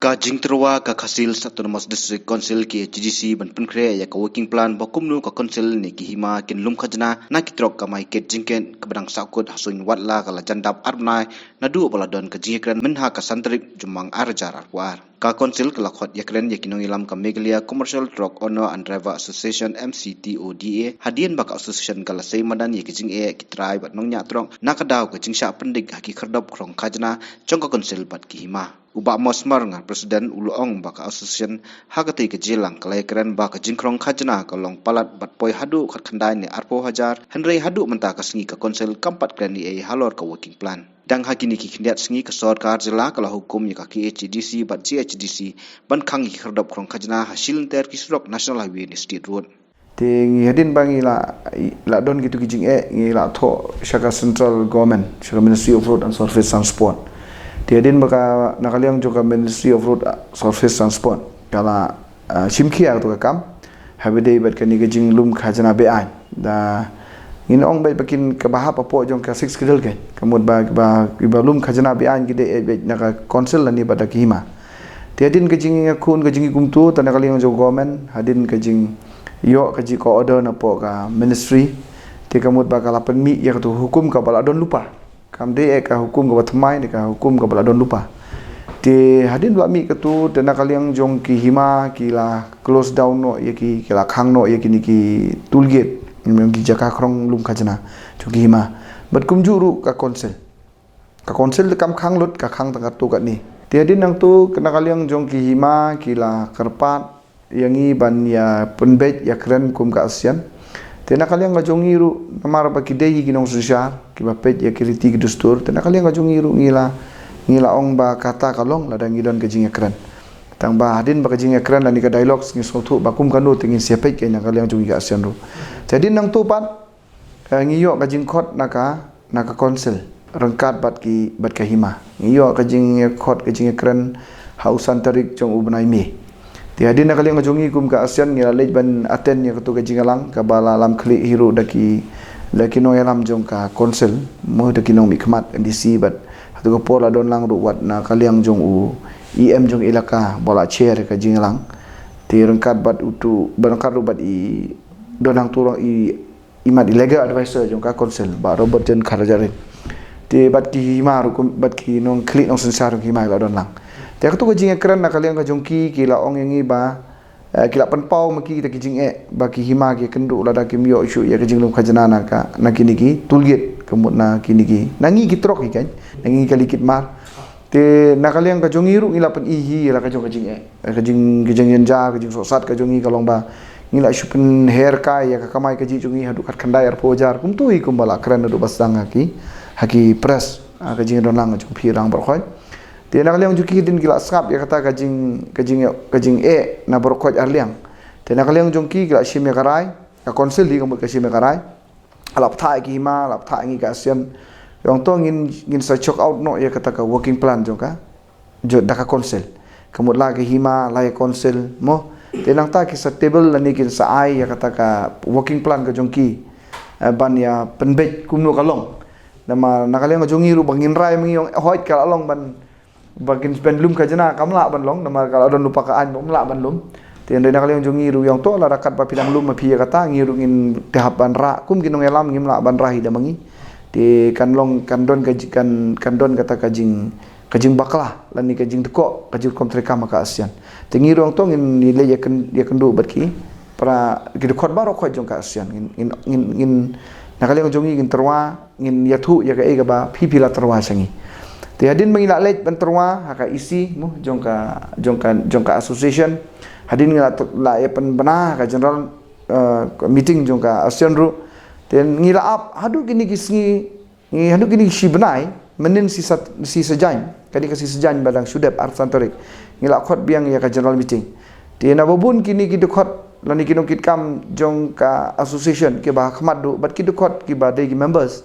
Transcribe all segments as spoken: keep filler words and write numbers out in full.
Ka jingtyrwa ka Khasi Hills Autonomous District Council, K H A D C, ban pynkhreh ïa ka working plan ba kumno ka council ne ki hima kin lum khajna na ki trok kamai kit jingkit kaba dang sahkut ha suiñ wat la ka la jan dap ar bnai naduh ba la don ka jingïakren mynha ka san tarik Jymmang ar hajar arphew ar. Ka council ka la khot ïakren ïa ki nongïalam ka Meghalaya Commercial Truck Owner and Driver Association, M C T O D A, hadien ba ka association ka la sei madan ïa ki jingeh ki trai bad nongñiah trok na ka daw ka jingshah pyndik ha ki khyrdop khrong khajna jong ka council bad ki hima. U Bah Mosmar Ngar, President, u la ong ba ka association ha katei ka jingïalang ka la ïakren ba ka jingkhrong khajna ka long palat bad poi haduh khatkhyndai ne arphew hajar, hynrei haduh mynta ka sngi ka council kam pat kren ei ei halor ka working plan. Dang ha kine ki khyndiat sngi ka sorkar jylla ka la hukum ïa ka K H A D C bad G H A D C ban khang ïa ki khyrdop khrong khajna ha shilynter ki surok National Highway ne State Road. Te ngi hadien ba ngi la, la don kitu ki jingeh, ngi la thoh sha ka Central Government, sha ka Ministry of Road and Surface Transport. Te hadien ba ka, na ka liang jong ka Ministry of Road, uh, Surface Transport ka la, uh, shim khia katu ka kam haba ïadei bad kane ka jinglum khajna be-aiñ. Da ngin ong beit ba kin kaba hap hapoh jong ka Sixth Schedule kein. Ka mut ba, ba, ba lum khajna be-aiñ ki dei beit na ka council lane bad da ki hima. Te hadien ka jingïakhun ka jingïakhun kumtu, te na ka liang jong government, hadien ka jingïoh ka jingorder napoh ka ministry, te ka mut ba ka la pynmih ïa katu hukum kaba la don lypa. Kam dei eh ka hukum kaba thymmai ne ka hukum kaba la don lypa. Te hadien ba la mih katu, te na ka liang jong ki hima ki la close down noh ïa ki, ki la khang noh ïa kine ki toll gate, ïa ki jaka khrong lum khajna jong ki hima. Bad kumjuh ruh ka council. Ka council te kam khang lut, ka khang tang katto katne. Te hadien nangtu, na ka liang jong ki hima ki la kyrpad ïa ngi ban ïa pynbeit ïakren kum ka association. Te na ka liang ka jong ngi ruh, namar ba ki dei hi ki nongsynshar kiba peit ïa ki riti ki dustur, te na ka liang ka jong ngi ruh ngi la, ngi la ong ba kata ka long lada ngi don ka jingïakren. Tang ba hadien ba ka jingïakren lane ka dialogue ngi sngewthuh ba kum kano te ngin sa peit kein na ka liang jong ngi ka association ruh. Te hadien nangtu pat, eh, ngi ïoh ka jingkhot na ka, na ka council ryngkat bad ki, bad ka hima. Ngi ïoh ka jingkhot ka jingïakren ha u san tarik jong u bnai May. Te hadien na ka liang ka jong ngi kum ka association ngi la leit ban attend ïa katu ka jingïalang kaba la lam khlieh hi ruh da ki, da ki nongïalam jong ka council, mo da ki nongmihkhmat M D C bad ha katu ka por la don lang ruh wat na ka liang jong u E M jong elaka ba la chair ka jingïalang. Te ryngkat bad utu, ryngkat ruh bad i don hangtu ruh i imat i legal advisor jong ka council, Bah Robert John Kharjarin. Te bad ki hima ruh kum, bad ki nongkhlieh nongsynshar ki hima la don lang. Te katu ka jingïakren na ka liang ka jong ki ki la ong ïa ngi ba, eh, ki la pynpaw ma ki kita ki jingeh ba ki hima ki kynduh lada kim ïoh shuh ïa ka jinglum khajna na ka, na kine ki toll gate, ka mut na kine ki, na ngi ki trok hi kein, na ngi ka likit mar. Te na ka liang ka jong ngi ruh ngi la pyni hi ïa la ka jong ka jingeh, ka jing, ka jingjynjar, ka jingsohsat ka jong ngi ka long ba ngi la shu pynher kai ïa ka kamai kajih jong ngi haduh khatkhyndai arphew hajar, kumtu hi kumba la kren haduh ba sdang ha ki, ha ki press, ha ka jingdon lang jong phi rangbah baroh khoit. Te na ka liang jong ki hadien ki la sngap ïa kata ka jing, ka jing, ka jingeh na baroh khoit ar liang. Te na ka liang jong ki ki la shim ïa ka rai, ka council hi ka mut ka shim ïa ka rai. La bthah ïa ki hima, la bthah ïa ngi ka association. Ong to ngin, ngin sa check out noh ïa kata ka working plan jong ka, jong da ka council. Ka mut la ki hima, la ïa council, mo. Te nangta ki sa table lane kin sa ai ïa kata ka working plan ka jong ki, eh, ban ïa pynbeit kumno ka long. Namar na ka liang ka jong ngi ruh ba ngin rai ma ngi ong, eh, hooid ka la long ban ba kin spend lum khajna kam lah ban long, namar ka la don lypa ka aiñ ba ym lah ban lum. Te hynrei na ka liang jong ngi ruh ong to lada kat ba phi dang lum ma phi ïa kata, ngi ruh ngin te hap ban rah, kum ki nongïalam ngim lah ban rah hi da ma ngi. Te kan long, kan don ka ji-, kan, kan don kata ka jing, ka jingbakla lane ka jingdkoh ka jingrukom treikam ha ka association. Te ngi ruh ong to ngin leit ïakyn-, ïakynduh bad ki para ki dkhot baroh khoit jong ka association. Ngin, ngin, ngin, ngin, na ka liang jong ngi ngin tyrwa, ngin ïathuh ïa kaei kaba phi phi la tyrwa sha ngi. Te hadien ba ngi la leit ban tyrwa ha ka E C, mo, jong ka, jong ka, jong ka association. Hadien ngi la t-, la ïa pynbna ha ka general, eh, meeting jong ka association ruh. Te ngi la ap haduh kine ki sngi, ngi haduh kine ki shi bnai, mynnin shi sat-, shi Saitjaiñ, kane ka shi Saitjaiñ ba dang shu dep ar san tarik. Ngi la khot biang ïa ka general meeting. Te na ba bun kine ki dkhot lane ki nongkitkam jong ka association kiba ha khmat duh bad ki dkhot kiba dei ki members.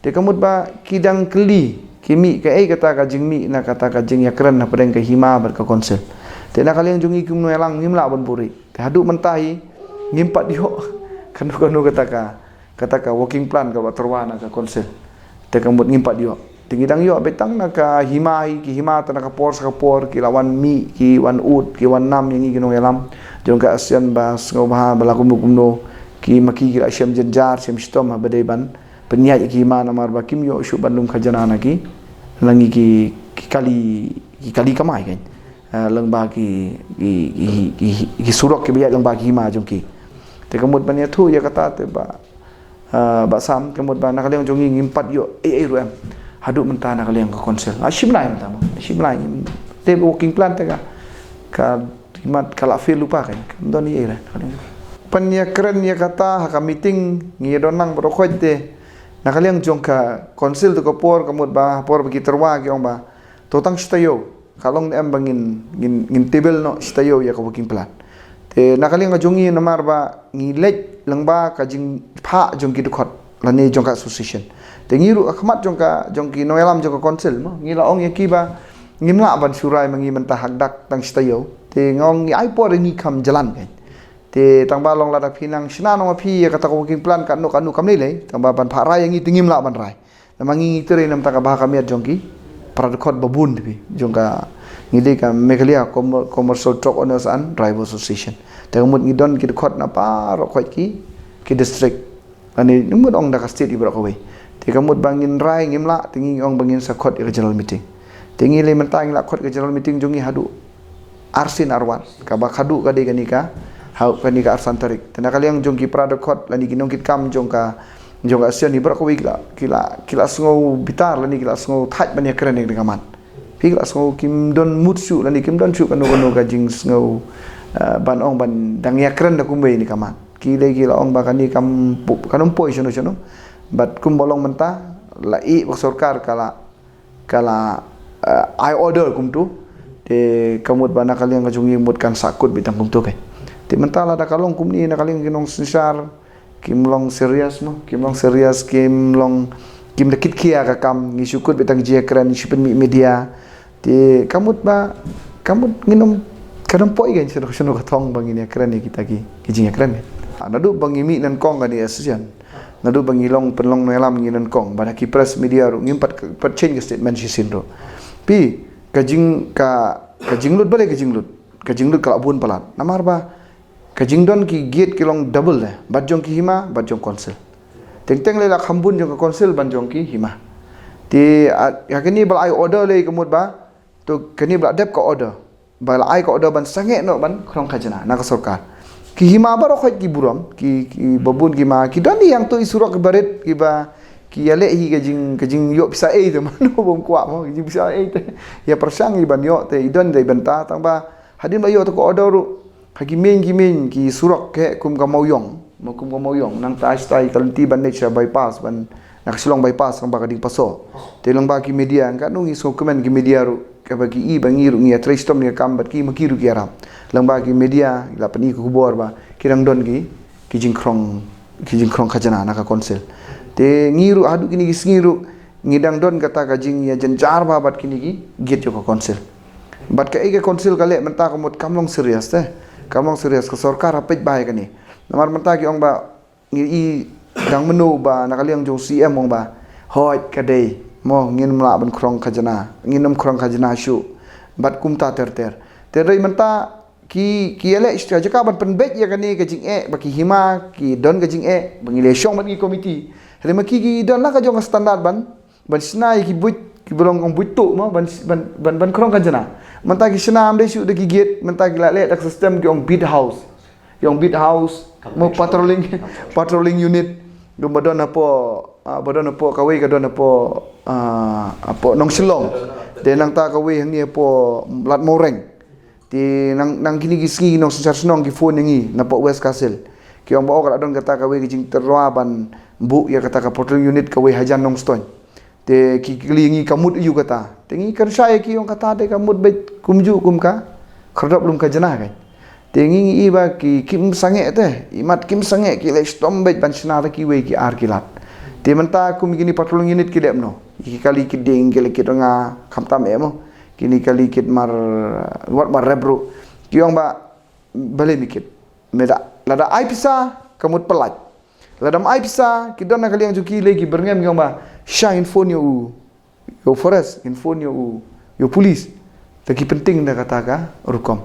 Te ka mut ba ki dang kylli, ki mih kaei kata ka jingmih na kata ka jingïakren hapdeng ka hima bad ka council. Te na ka liang jong ngi kum nongïalam ngim lah ban buhrieh. Te haduh mynta hi ngim pat ïoh kano kano kata ka, kata ka working plan kaba tyrwa na ka council. Te ka mut ngim pat ïoh. Te ngi dang ïoh beit tang na ka hima hi, ki hima te na ka por sha ka por ki la wan mih, ki wan ud, ki wan nam ïa ngi ki nongïalam jong ka ASEAN ba sngewbha ba la kumno kumno, ki ma ki ki la shem jynjar shem shitom ha ba dei ban pynïaid ïa ki hima namar ba kim ïoh shuh ban lum khajna na ki, na ngi ki, ki kali, ki kali kamai kan. Eh, lyngba ki, ki, ki, ki, ki surok ki ba ïaid lyngba ki hima jong ki. Te ka mut ban ïathuh ïa kata te ba, eh, ba sam, ka mut ba na ka liang jong ngi ngim pat ïoh ei ei ruh em. Haduh mynta na ka liang ka council. La shim lai mynta mo. La shim lai. Te working plan te ka, ka mat ka la fail lypa kan. Kam don ei ei ruh na ka liang. Pynïakren ïa kata ha ka meeting ngi don lang baroh khoit te. Na ka liang jong ka council te ka por ka mut ba por ba ki tyrwa ki ong ba to tang shi taïew. Ka long ne em ba ngin, ngin, ngin table noh shi taïew ïa ka working plan. Te na ka liang ka jong ngi namar ba ngi leit lyngba ka jingphah jong ki dkhot lane jong ka association. Te ngi ruh ha khmat jong ka, jong ki nongïalam jong ka council mo, ngi la ong ïa ki ba ngim lah ban shu rai ma ngi mynta ha ka dak tang shi taïew. Te nga ong ngi ai por ïa ngi kham jlan kan. Te tang ba long lada phi nang shna noh ma phi ïa kata ka working plan katno katno kam lei lei, tang ba ban phah rai ïa ngi te ngim lah ban rai. Namar ngi ngi trei na ka bynta ka bha ka miat jong ki para dkhot ba bun te phi, jong ka ngi dei ka Meghalaya Commer-, Commercial Truck Owners and Driver Association. Te ka mut ngi don ki dkhot na baroh khoit ki, ki district. Lane ngi mut ong da ka state i baroh kawei. Te ka mut ba ngin rai ngim lah, te ngi ong ba ngin sa khot ïa ka general meeting. Te ngi lei mynta ngi la khot ka general meeting jong ngi haduh arsien arwat, kaba khadduh ka dei kane ka, ha kane ka arsan tarik. Te na ka liang jong ki para dkhot lane ki nongkitkam jong ka, jong ka ASEAN hi baroh kawei ki la, ki la, ki la sngew bitar lane ki la sngew thait ban ïakren ïa kane ka mat. Phi, ki la sngew kim don mut shuh lane kim don shuh kano kano ka jingsngew, eh, ban ong ban dang ïakren da kumwei ne ka mat. Ki lei ki la ong ba kane kam pu-, kam poi shano shano. Bad kumba long mynta la ïeh ba ka sorkar ka la, ka la, eh, ai order kumto. Te ka mut ba na ka liang ka jong ngi mut kan sa kut beit tang kumto kan. Te mynta lada ka long kumne na ka liang ki nongsynshar kim long serious mo, kim long serious, kim long, kim da kitkhia ka kam, ngi shu kut beit tang jingïakren, ngi shu pynmih media. Te ka mut ba, ka mut ngin ym, kan ym poi kan shano shano ka thong ba ngin ïakren ïa kita ki, ki jingïakren kan. Ah, naduh ba ngi mih nyngkong kane association. Naduh ba ngi long pynlong nongïalam ngi nyngkong, bad ha ki press media ruh ngim pat, pat change ka statement shisien ruh. Phi, ka jing, ka, ka jinglut balei ka jinglut. Ka jinglut ka la bun palat. Namar ba ka jingdon ki gate ki long double de. Bad jong ki hima, bad jong council. Teng teng lei la kham bun jong ka council ban jong ki hima. Te, ah, ha kane ba la ai order lei ka mut ba to kane ba la dep ka order. Ba la ai ka order ban sangeh noh ban khrong khajna na ka sorkar. Ki hima baroh khoit ki burom, ki, ki ba bun ki hima, ki don ïa hangto i surok ki barit, ki ba, ki ïaleh hi ka jing, ka jingïoh pisa ei te mano bym kwah mo, ka jingpisa ei te. Ïa pyrshang i ban ïoh te, i don dei bynta, tang ba, hadien ba ïoh te ka order ruh, ha ki main, ki main, ki surok ki kum ka Mawïong. Mo kum ka Mawïong, nangta shatai ka lynti ban leit sha bypass, ban na ka Shillong bypass, lyngba ka Diengpaso. Te lyngba ki media, katno ngi sngewkmen ki media ruh, kaba ki i ba ngi ruh ngi ïatrei shitom ïa ka kam bad ki ma ki ruh ki ïarap. Lyngba ki media, la pyni ka khubor ba, ki dang don ki, ki jingkhrong, ki jingkhrong khajna na ka council. Te ngi ruh haduh kine ki sngi ruh, ngi dang don kata ka jingïajynjar bha bad kine ki gate jong ka council. Bad kaei ka council ka leh mynta ka mut kam long serious te. Kam long serious, ka sorkar ha peit bha ïa kane. Namar mynta ki ong ba ngi i dang mynno ba na ka liang jong CM ong ba hooid ka dei mo ngin ym lah ban khrong khajna, ngin ym khrong khajna shuh. Bad kumta ter ter. Te hynrei mynta ki, ki ïaleh sha jaka ban pynbeit ïa kane ka jingeh ba ki hima ki don ka jingeh ba ngi la shong bad ngi committee. Hynrei ma ki ki don la ka jong ka standard ban ban shna ïa ki buit, ki ba long ong buit tuh mo, ban, ban, ban, ban khrong khajna. Mynta ki shna ym dei shuh da ki gate, mynta ki la leh da ka system ki ong beat house. Ki ong beat house mo, patrolling, patrolling unit. Ki ba don hapoh, ah, ba don hapoh kawei ka don hapoh, ah, hapoh Nongshillong. Te nangta kawei hangne hapoh Ladmawreng. Te nang, nang kine ki sngi nongsynshar shnong ki phone ïa ngi napoh West Khasi Hills. Ki ong ba oh ka la don kata kawei ka jingtyrwa ban buh ïa kata ka patrol unit kawei hajan Nongstoiñ. Te ki kylli ïa ngi ka mut aïu kata. Te ngi kynshai ïa ki ong kata te ka mut beit kumjuh kum ka khyrdop lum khajna kan. Te ngi ngi i ba ki kim sangeh te, i mat kim sangeh ki leh shitom beit ban shna da kiwei ki ar ki lad. Te mynta kum kine patrol unit ki dep noh. Ki kali ki dieng ki leh ki rnga khamtam eh mo. Kine kali kit mar, wat mar rep ruh. Ki ong ba, balei mi kit. Me da, lada ai pisa, ka mut pyllait. Lada ym ai pisa, ki don na ka liang jong ki lei ki byrngem ki ong ba, sha ngin phone ïa u. ïa u forest, ngin phone ïa u, ïa u police. Te ki pynting da kata ka rukom.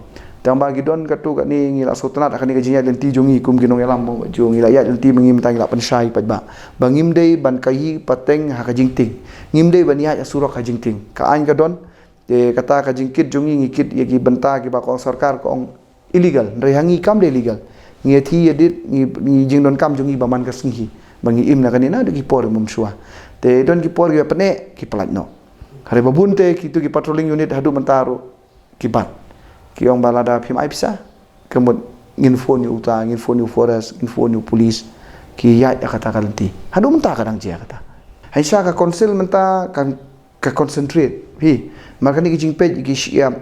Tang ba ki don katto katne, ngi la sngewtynnat ha kane ka jingïaid lynti jong ngi kum ki nongïalam, jong ngi la ïaid lynti ma ngi mynta, ngi la pynshai pat ba, ba ngim dei ban khaïi pateng ha ka jingtieng. Ngim dei ban ïaid ha surok ha jingtieng. Ka aiñ ka don. Te kata ka jingkit jong ngi, ngi kit ïa ki bynta kiba ka ong sorkar ka ong illegal, hynrei ha ngi kam dei legal. Ngi ïathie ïadit, ngi, ngi jingdonkam jong ngi ba man ka sngi hi, ba ngi im na kane naduh ki por ym shwa. Te don ki por kiba pyneh ki pyllait noh. Hynrei ba bun te kito ki patrolling unit haduh mynta ruh ki bat. Ki ong ba lada phim ai pisa, ka mut ngin phone ïa uta, ngin phone ïa u forest, ngin phone ïa u police. Ki ïaid ïa kata ka lynti. Haduh mynta ka dang jia kata. Hynrei sa ka council mynta kan ka concentrate hi. Mar kane ka jingpeit ki shyiap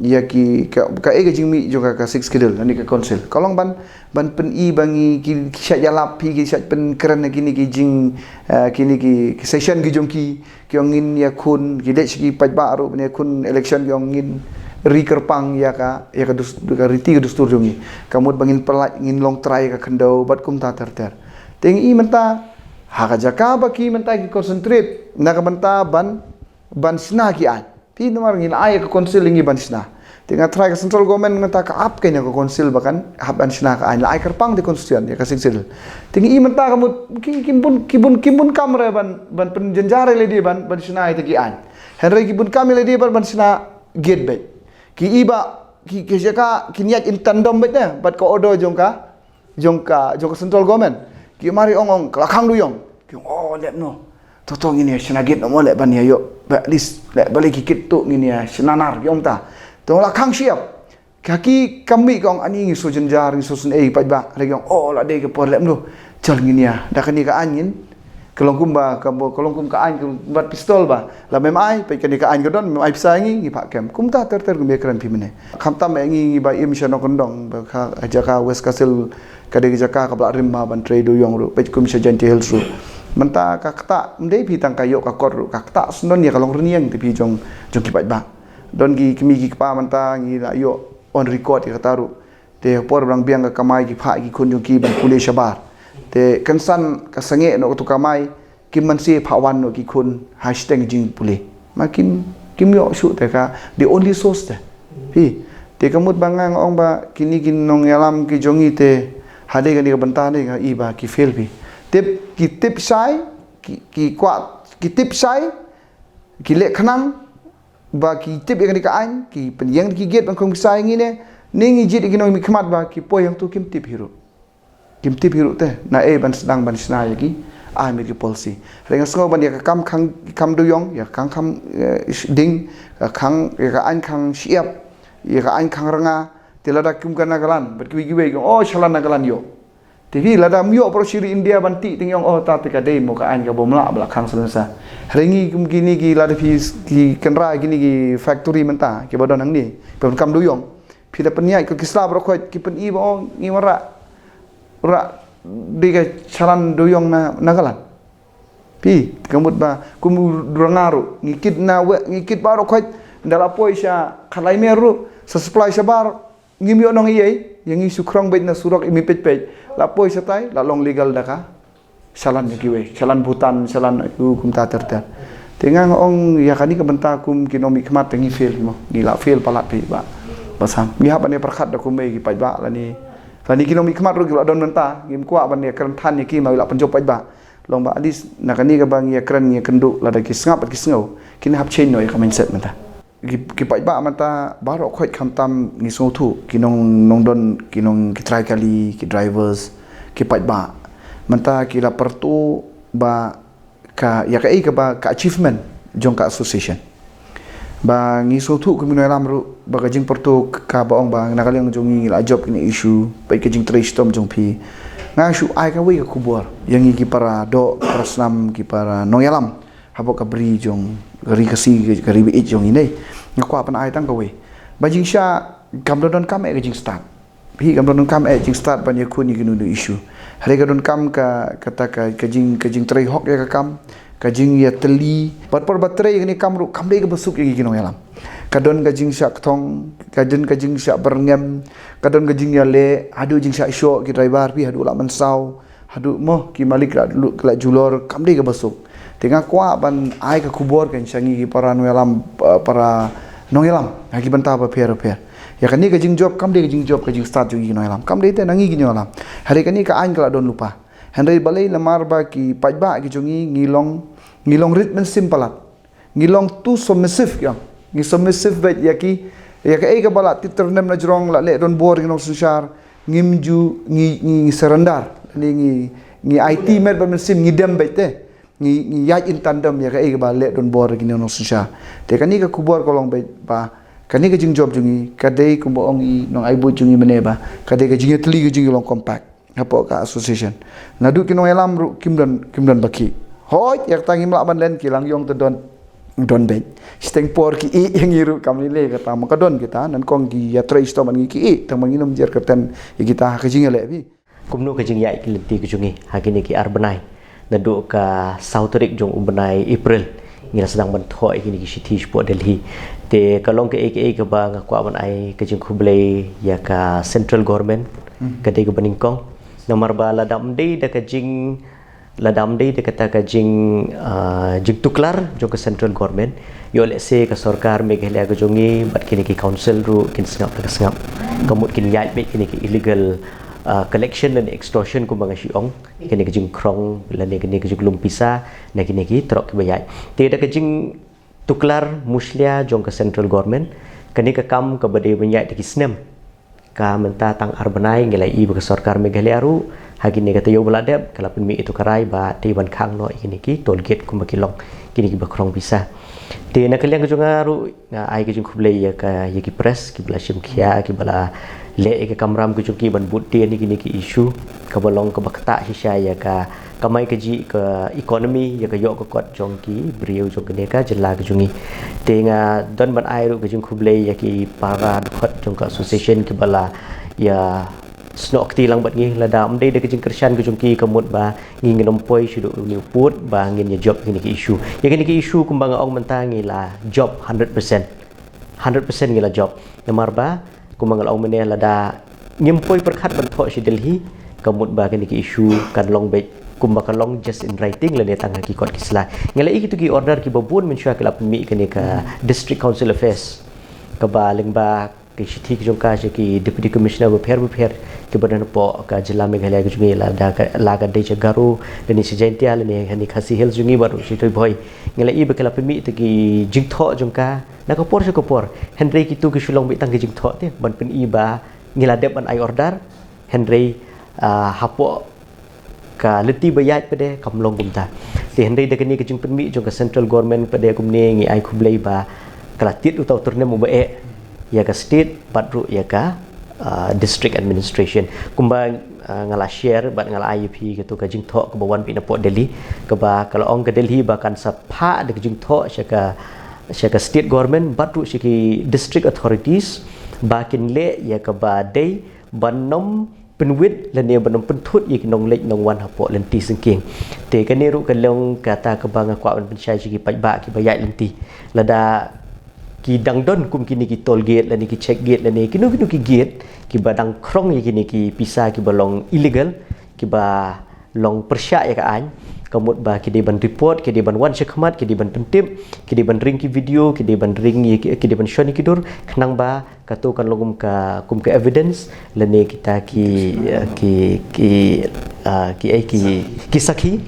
ïa ki, ka, kaei ka jingmih jong ka, ka Sixth Schedule, kane ka council. Ka long ban, ban pyni ba ngi ki, ki shait ïalap hi, ki shait pynkren ha kine ki jing, eh, kine ki, ki session ki jong ki, ki ong ngin ïakhun, ki leit sha ki paidbah ruh ban ïakhun election, ki ong ngin ri kyrpang ïa ka, ïa ka dus-, ka riti ka dustur jong ngi. Ka mut ba ngin pyllait, ngin long trai ka khyndew bad kumta ter ter. Te ngi i mynta ha ka jaka ba ki mynta ki concentrate na ka bynta ban, ban shna ki aiñ. Phi, namar ngi la ai ka council ïa ngi ban shna. Te nga tharai ka central government mynta ka ap ka ïa ka council ba kan hap ban shna ka aiñ, la ai kyrpang te constitution ïa ka Sixth Schedule. Te ngi i mynta ka mut ki, ki bun, ki bun, ki bun kam re ban, ban pynjynjar ïa lade ban, ban shna ïa te ki aiñ. Hynrei ki bun kam ïa lade ban, ban shna gate beit. Ki i ba ki, ki jaka kin ïaid in tandem beit ne bad ka order jong ka, jong ka, jong ka central government. Ki mar ïa ong, ong ka la khang dewïong. Ki ong, oh, leh kumno. To, to, ngin ïa shna gate noh mo, leh ban ïa ïoh, ba at least leh balei ki kit to, ngin ïa shna nar, ki ong ta. To la khang shyiap. Ka ki kam mih, ki ong ani ngi shu jynjar, ngi shu sngewsih pat ba. Leh ki ong, oh, la dei ka por, leh kumno. Chal ngin ïa, da kane ka aiñ ngin, ka long kumba, ka bo-, ka long kum ka aiñ ka bat pistol ba. Lada mem ai, peit kane ka aiñ ka don, mem ai pisa ïa ngi, ngi phah kem. Kumta ter ter kum ïakren phi mynne. Khamtam ïa ngi, ngi ba im sha Nongkyndong, ba ka jaka West Khasi Hills ka dei ka jaka kaba la rim bha ban trei dewïong ruh, peit kum sha Jaintia Hills ruh. Mynta ka ktah, ym dei phi tang ka ïoh ka kot ruh, ka ktah sngewdon ïa ka long rynïeng te phi jong, jong ki paidbah. Don ki kmie ki kpa mynta ngi la ïoh on record ïa kata ruh. Te por ba dang biang ka kamai ki phah ki khun jong ki ban pule shabar. Te kynsan ka sangeh noh katu kamai, kim mynsiem phah wan noh ki khun ha shiteng jingpule. Ma kim, kim ïoh shuh te ka, the only source te. Phi. Te ka mut ba nga ong ba kine ki nongïalam ki jong ngi te, ha dei kane ka bynta ne nga i ba ki fail phi. Tip, ki tip shai, ki, ki kwah, ki tip shai, ki leh khnang, ba ki tip ïa kane ka aiñ, ki pynïeng ki gate ban khong pisa ïa ngi ne, ne ngi jied ïa ki nongmihkhmat ba ki poi hangto kim tip hi ruh. Kim tip hi ruh te, naei ban sdang ban shna ïa ki aiñ bad ki policy. Hynrei nga sngew ban ïa ka kam khang, kam dewïong, ïa ka kam khang, eh, sh-, ding, ka khang, ïa ka aiñ khang shyiap, ïa ka aiñ khang rnga, te lada kum ka Nagaland, bad kiwei kiwei ki ong, oh, shalan Nagaland ïoh. Te phi lada ym ïoh baroh shi ri India ban tih te ngi ong, oh, ta te ka dei mo ka aiñ kaba ym lah ba la khang salonsa. Hynrei ngi kum kine ki lada phi ki kynrad kine ki factory mynta kiba don hangne, phi ban kam dewïong. Phi da pynïaid ko ki sla baroh khoit ki pyni ba, oh, ngi wanrah, wanrah dei ka shalan dewïong na, Nagaland. Phi, te ka mut ba kum u rnga ruh, ngi kit na we, ngi kit baroh khoit, ynda la poi sha Khalai Mer ruh, sa supply shabar, ngim ïoh nongïaid, ïa ngi shu khrong beit na surok imi peit peit. La poi shatai, la long legal da ka shalan ïa kiwei, shalan Bhutan, shalan u kumta ter ter. Te nga ong ïa kane ka bynta kum ki nongmihkhmat te ngi fail mo, ngi la fail palat phi ba. Ba sam, ngi hap ban ïa pyrkhat da kumwei ki paidbah lane, lane ki nongmihkhmat ruh ki la don mynta, ngim kwah ban ïa kren than ïa ki ma ngi la pynjop paidbah. Long ba at least na kane kaba ngi ïa kren ngi ïa kynduh lada ki sngap bad ki sngew, kin hap change noh ïa ka mindset mynta. Ki, ki paidbah mynta baroh khoit khamtam ngi sngewthuh, ki nong, nongdon, ki nong, ki trai kali, ki drivers, ki paidbah. Mynta ki la pyrto ba ka, ïa kaei kaba ka achievement jong ka association. Ba ngi sngewthuh kum ki nongïalam ruh, ba ka jingpyrto kaba ong ba na ka liang jong ngi la jop kine issue, peit ka jingtrei shitom jong phi. Nga shu ai kawei ka khubor ïa ngi ki para doh, para snam, ki para nongïalam. Hapoh ka bri jong ka ri Khasi, ka ri baieit jong ngi ne. Nga kwah ban ai tang kawei. Ba jingshah kam don donkam eh ka jingstad. Phi, kam don donkam eh jingstad ban ïakhun ïa kino kino issue. Hynrei ka donkam ka, kata ka, ka jing, ka jingtrei hok ïa ka kam, ka jingïatylli. Bad por ba trei ïa kane ka kam ruh kam dei kaba suk ïa ngi ki nongïalam. Ka don ka jingshah kthong, ka don ka jingshah byrngem, ka don ka jingïaleh, haduh jingshah shoh ki driver phi, haduh la mynsaw. Haduh mo ki malik la, la julor, kam dei kaba suk. Te nga kwah ban ai ka khubor kan sha ngi ki para nongïalam, uh, para nongïalam ha ki bynta bapher bapher. Ïa kane ka jingjop kam dei ka jingjop ka jingstad jong ngi ki nongïalam, kam dei te na ngi ki nongïalam. Hynrei kane ka aiñ ka la don lypa. Hynrei balei? Namar ba ki paidbah ki jong ngi, ngi long, ngi long rit mynsiem palat. Ngi long too submissive, ïa. Ngi submissive beit ïa ki, ïa kaei kaba la tip tyrnem na jrong, la leh don bor ki nongsynshar, ngim ju, ngi, ngi, ngi surrender. Ngi, ngi, ngi aiti met bad mynsiem, ngi dem beit te. Ngi, ngi ïaid in tandem ïa kaei kaba leh don bor ki nongsynshar. Te kane ka khubor ka long beit ba kane ka jingjop jong ngi ka dei kumba ong i nongai buit jong ngi mynne ba ka dei ka jingïatylli ka jong ngi long compact hapoh ka association. Naduh ki nongïalam ruh kim don, kim don ba ki. Hooid, ïa kata ngim lah ban len, ki la ïong te don, don beit. Shiteng por ki ïeh ïa ngi ruh kam lei, kata ma ka don kita, nyngkong ki ïatrei shitom bad ngi, ki ïeh, tang ba ngin ym jer kyrteng ïa kita ha ka jingïaleh phi. Kumno ka jingïaid ki lynti ka jong ngi ha kine ki ar bnai? Naduh ka saw tarik jong u bnai April ngi la sdang ban thoh ïa kine ki shithi shapoh Delhi. Te ka long kaei kaei kaba nga kwah ban ai ka jingkhublei ïa ka central government, ka dei kaba nyngkong. Namar ba lada ym dei da ka jing, lada ym dei da kata ka jing, ah, jingtuklar jong ka central government, ïoh lehse ka sorkar Meghalaya ka jong ngi bad kine ki council ruh kin sngap da ka sngap. Ka mut kin ïaid beit kine ki illegal, ah, collection lane extortion kumba nga shu ong, kine ki jingkhrong lane kine ki jinglum pisa na kine ki trok kiba ïaid. Te da ka jingtuklar mushlia jong ka central government, kane ka kam kaba dei ban ïaid da ki snem, ka mynta tang ar bnai ngi la ïohi ba ka sorkar Meghalaya ruh ha kine ka taïew ba la dep ka la pynmih ïa ka rai ba dei ban khang noh ïa kine ki toll gate kumba ki long, kine kiba khrong pisa. Te na ka liang ka jong nga ruh nga ai ka jingkhublei ïa ka, ïa ki press kiba la shim khia, kiba la leh ïa ka kamram ka jong ki ban bud dien ïa kine ki issue kaba long kaba ktah shisha ïa ka kamai kajih ka economy, ïa ka ïoh ka kot jong ki briew jong kane ka jylla ka jong ngi. Te nga don ban ai ruh ka jingkhublei ïa ki para dkhot jong ka association kiba la ïasnoh kti lang bad ngi. Lada ym dei da ka jingkyrshan ka jong ki ka mut ba ngi ngin ym poi shaduh une u pud ba ngin ïa jop ïa kine ki issue. Ïa kine ki issue kumba nga ong mynta ngi la jop hundred percent. Hundred percent ngi la jop. Namar ba kumba nga la ong mynne, lada ngim poi pyrkhat ban thoh sha Delhi, ka mut ba kine ki issue kan long beit kumba ka long just in writing lane tang ha ki kot ki sla. Nga la ïohi kito ki order kiba bun mynshuwa ki la pynmih kane ka District Council Affairs, kaba lyngba ki shithi ki jong ka sha ki Deputy Commissioner bapher bapher kiba don hapoh ka jylla Meghalaya ka jong ngi, lada ka, la ka dei sha Garo lane sha Jaintia lane hani Khasi Hills jong ngi bad ruh sha Ri Bhoi. Nga la ïohi ba ki la pynmih kito ki jingthoh jong ka na ka por sha ka por. Hynrei kito ki shu long beit tang ki jingthoh te ban pyni ba ngi la dep ban ai order. Hynrei, ah, hapoh ka lynti ba ïaid pat de kam long kumta. Te hynrei da kane ka jingpynmih jong ka central government pat de kumne ngi ai khublei ba ka la tied uta u tyrnem uba eh ïa ka state bad ruh ïa ka, ah, district administration. Kumba, ah, nga la share bad nga la ai ïa phi kato ka jingthoh kaba wan beit napoh Delhi, kaba ka la ong ka Delhi ba kan sa phah da ka jingthoh sha ka, sha ka state government bad ruh sha ki district authorities ba kin leh ïa kaba dei ban ym pynwit lane ban ym pynthut ïa ki nongleit nongwan hapoh lynti syngkien. Te kane ruh ka long kata kaba nga kwah ban pynshai sha ki paidbah kiba ïaid lynti. Lada ki dang don kum kine ki toll gate lane ki check gate lane kino kino ki gate kiba dang khrong ïa kine ki pisa kiba long illegal, kiba long pyrshah ïa ka aiñ, ka mut ba ki dei ban report, ki dei ban wan shakhmat, ki dei ban pyntip, ki dei ban ring ki video, ki dei ban ring ïa ki, ki dei ban shon ïa ki dur, khnang ba kato kan long kum ka, kum ka evidence lane kita ki, eh, ki, ki, ah, ki, eh, ki, ki sakhi,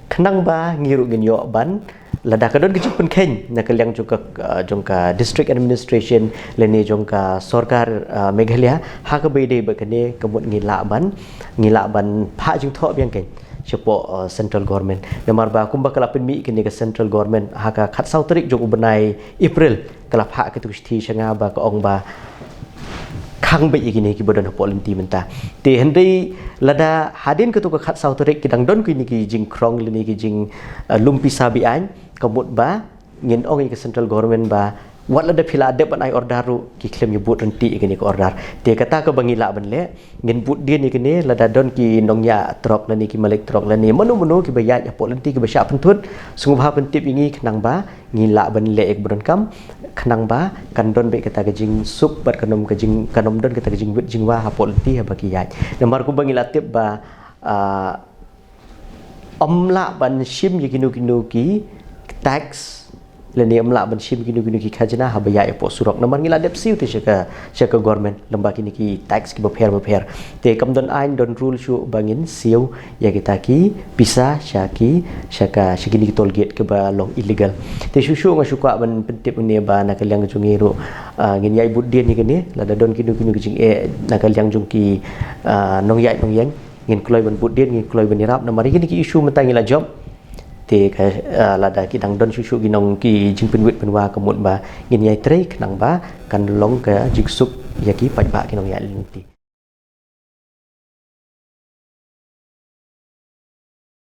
khnang ba ngi ruh ngin ïoh ban, lada ka don ka jingpynkheiñ na ka liang jong ka, ah, jong ka district administration lane jong ka sorkar, ah, Meghalaya ha kaba ïadei bad kane, ka mut ngi lah ban, ngi lah ban phah jingthoh biang kein shapoh, ah, central government. Namar ba kumba ka la pynmih kane ka central government ha ka khatsaw tarik jong u bnai April, ka la phah katu ka shithi sha nga ba ka ong ba khang beit ïa kine kiba don hapoh lynti mynta. Te hynrei lada hadien katu ka khatsaw tarik ki dang don kine ki jingkhrong lane ki jing, eh, lum pisa be-aiñ, ka mut ba ngin ong ïa ka central government ba wat lada phi la dep ban ai order ruh ki khlem ïa bud ryntih ïa kane ka order. Te kata kaba ngi lah ban leh, ngin bud dien ïa kane, lada don ki nongñiah trok lane ki malik trok lane mano mano kiba ïaid hapoh lynti kiba shah pynthut, sngewbha pyntip ïa ngi khnang ba ngi lah ban leh ïa kaba donkam, khnang ba kan don beit kata ka jingsuk bad kan ym ka jing, kan ym don kata ka jingwit jingwa hapoh lynti haba ki ïaid. Namar kumba ngi la tip ba, ah, Ym lah ban shim ïa kino kino ki tax lane ym lah ban shim kino kino ki khajna haba ïaid hapoh surok. Namar ngi la dep siew te sha ka, sha ka government lem bad kine ki tax kiba pher bapher. Te kam don aiñ, don rule shuh ba ngin siew ïa kita ki pisa sha ki, sha ka, sha kine ki toll gate kiba long illegal. Te shuh shuh nga shu kwah ban pyntip hangne ba na ka liang jong ngi ruh, ah, ngin ïai bud dien ïa kane, lada don kino kino ki jingeh na ka liang jong ki, ah, nongïaid nongïeng, ngin kloi ban bud dien, ngin kloi ban ïarap, namar ïa kine ki issue mynta ngi la jop. Te ka, ah, lada ki dang don shuh shuh ki nong ki jingpynwit pynwa, ka mut ba ngin ïai trei khnang ba kan long ka jingsuk ïa ki paidbah ki nongïaid lynti.